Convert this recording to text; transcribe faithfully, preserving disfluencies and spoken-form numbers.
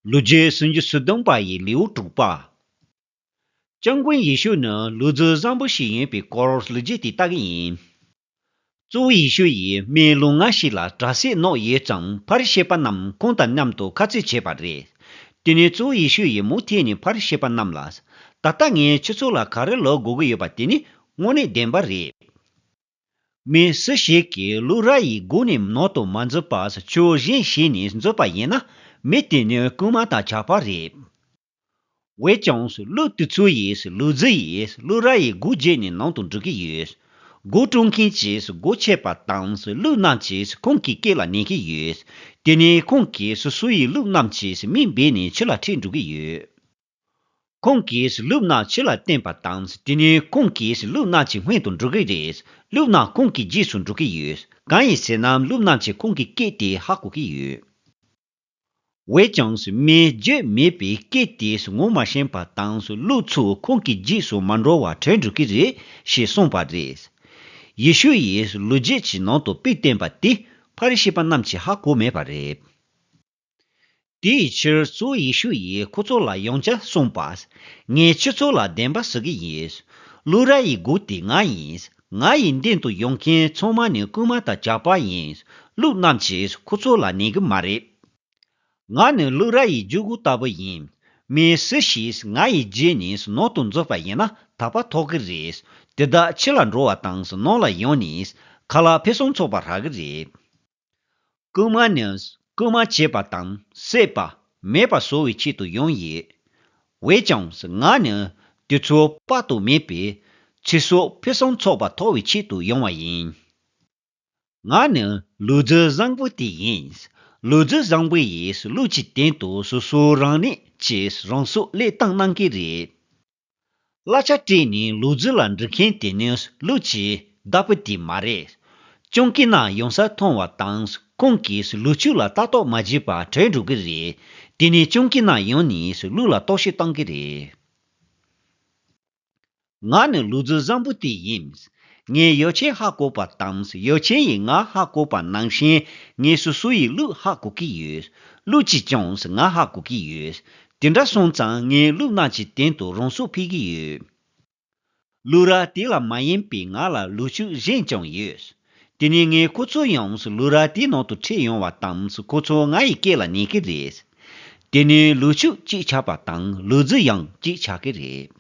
ལོ་རྒྱུས་སུམ་ཅུ་སོ་བདུན་པ་ཡི་ལེའུ་དྲུག་པ། སྐྱབས་མགོན་ཡེ་ཤུ་ནི་ལུག་རྫི་བཟང་པོ་ཞིག་ཡིན་པའི་སྐོར་ལོ་རྒྱུས་དེ་ལྟ་གི་ཡིན། གཙོ་བོ་ཡེ་ཤུ་ཡིས་མི་ལོ་ལྔ་ཞིག་ལ་དྲག་སྐྱེད་གནང་ཡོད་ཙང་ཕ་རི་ཤི་པ་རྣམས་ཁོང་དང་མཉམ་དུ་ཁ་རྩོད་བྱས་པ་རེད། དེ་ནས་གཙོ་བོ་ཡེ་ཤུ་ཡིས་མུ་མཐུད་ནས་ཕ་རི་ཤི་པ་རྣམས་ལ། ད་ལྟ་ངས་ཁྱེད་ཚོ་ལ་ག་རེ་ལབ་དགོས་ཀྱི་ཡོད་པ་དེ་ནི་དངོས་གནས་བདེན་པ་རེད། མི་སུ་ཞིག་གིས་ལུག་ར་ཡི་སྒོ་ནས་ནང་དུ་མ་འཛུལ་བར་ཆོས་གཞན་ཞིག་ནས་འཛུལ་བ་ཡིན་ན་མི་དེ་ནི་རྐུན་མ་དང་ཇག་པ་རེད། འོན་ཀྱང་ལུག་དེ་ཚོ་ཡིས་ལུག་རྫི་ཡིས་ལུག་ར་ཡི་སྒོ་བརྒྱབ་ནས་ནང་དུ་འགྲོ་གི་ཡོད། སྒོ་དཀྲོལ་མཁན་གྱིས་སྒོ་ཕྱེ་བ་དང་ལུག་རྣམས་ཀྱིས་ཁོང་གི་སྐེ་ལ་ཉན་གྱི་ཡོད། དེ་ནས་ཁོང་གིས་སོ་སོ་ཡི་ལུག་རྣམས་ཀྱི་མིང་སྦས་ནས་ཕྱི་ལ་ཁྲིད་འགྲོ་གི་ཡོད། ཁོང་གིས་ལུག་རྣམས་ཕྱི་ལ་བཏོན་པ་དང་དེ་ནས་ཁོང་གིས་ལུག་རྣམས་ཀྱི་སྔོན་དུ་འགྲོ་གི་རེད། ལུག་རྣམས་ཁོང་གི་རྗེས་སུ་འགྲོ་གི་ཡོད། གང་ཡིན་ཟེར་ན་ལུག་རྣམས་ཀྱིས་ཁོང་གི་སྐད་དེ་ཧ་གོ་གི་ཡོད། འོན་ཀྱང་མིས་བརྗོད་མེད་པའི་སྐད་དེ་ངོ་མ་ཤེས་པ་དང་ལུག་ཚོ་ཁོང་གི་རྗེས་སུ་མ་འགྲོ་བར་བྲོས་འགྲོ་གི་རེད་ཞེས་གསུངས་པ་རེད། ཡེ་ཤུ་ཡིས་ལོ་རྒྱུས་ཀྱི་ནང་དུ་དཔེ་བསྟན་པ་དེ་ཕ་རི་ཤི་པ་རྣམས་ཀྱིས་ཧ་གོ་མེད་པ་རེད། དེའི་ཕྱིར་གཙོ་བོ་ཡེ་ཤུ་ཡིས་ཁོ་ཚོ་ལ་ཡང་བསྐྱར་གསུངས་པ། ངས་ཁྱེད་ཚོ་ལ་བདེན་པ་ཟེར་གྱི་ཡིན། ལུག་ར་ཡི་སྒོ་དེ་ང་ཡིན། ང་ཡི་མདུན་དུ་ཡོང་མཁན་ཚང་མ་ནི་རྐུན་མ་དང་ཇག་པ་ཡིན། ལུག་རྣམས་ཀྱིས་ཁོ་ཚོ་ལ་ཉན་གྱི་མ་རེད། ང་ནི་ལུག་ར་ཡི་རྒྱུད་སྐུད་ལྟ་བུ་ཡིན། མི་སུ་ཞིག་ང་ཡི་རྗེས་ནས་ནང་དུ་འཛུལ་བ་ཡིན་ན་དག་པ་ཐོབ་ཀྱི་རེད། དེ་དག་ཕྱི་ལ་འགྲོ་བ་དང་ནང་ལ་ཡོང་ནས་ཁ་ལག་ཕུན་སུམ་ཚོགས་པ་རག་གི་རེད། རྐུན་མ་ནི་རྐུན་མ་བྱེད་པ་དང་བསད་པ་མེད་པ་བཟོ་བའི་ཆེད་དུ་ཡོང་ཡོད། འོན་ཀྱང་ང་ནི་དེ་ཚོ་དཔག་ཏུ་མེད་པའི་ཚེ་སྲོག་ཕུན་སུམ་ཚོགས་པ་ཐོབ་པའི་ཆེད་དུ་ཡོང་བ་ཡིན། ང་ནི་ལུག་རྫི་བཟང་པོ་དེ་ཡིན། ལུག་རྫི་བཟང་པོ་ཡིས་ལུག་གི་སྟེང་དུ་སོ་སོ་རང་ཉིད་ཀྱིས་རང་སྲོག་བློས་བཏང་གནང་གི་རེད། གླ་ཆ་སྤྲད་ནས་ལུག་རྫི་ལ་འགྲོ་མཁན་དེ་ནི་ལུག་གི་བདག་པོ་དེ་མ་རེད། སྤྱང་ཀི་ནག་ཡོང་ས་མཐོང་བ་དང་ཁོང་གིས་ལུག་ཕྱུགས་ལ་ལྟ་རྟོག་མ་བྱས་པར་བྲོས་འགྲོ་གི་རེད། དེ་ནས་སྤྱང་ཀི་ནག་ཡོང་ནས་ལུག་ལ་རྟོག་ཞིབ་གཏོང་གི་རེད། ང་ནི་ལུག་རྫི་བཟང་པོ་དེ་ཡིན། ངས་ཡོ་ཆེན་ཧ་གོ་བ་དང་ཡོ་ཆེན་ཡིས་ང་ཧ་གོ་བ་ནང་བཞིན་ངས་སོ་སོ་ཡི་ལུག་ཧ་གོ་གི་ཡོད། ལུག་གིས་ཀྱང་ང་ཧ་གོ་གི་ཡོད། དེ་འདྲ་སོང་ཙང་ངས་ལུག་རྣམས་ཀྱི་སྟེང་དུ་རང་སྲོག་ཕུལ་གྱི་ཡོད། ལུག་ར་དེ་ལ་མ་ཡིན་པའི་ང་ལ་ལུག་ཕྱུགས་གཞན་ཀྱང་ཡོད། དེ་ནས་ངས་ཁོ་ཚོ་ཡང་ལུག་ར་དེའི་ནང་དུ་ཁྲིད་ཡོང་བ་དང་ཁོ་ཚོ་ང་ཡི་སྐེ་ལ་ཉན་གྱི་རེད། དེ་ནས་ལུག་ཕྱུགས་གཅིག་ཆགས་པ་དང་ལུག་རྫི་ཡང་གཅིག་ཆགས་ཀྱི་རེད།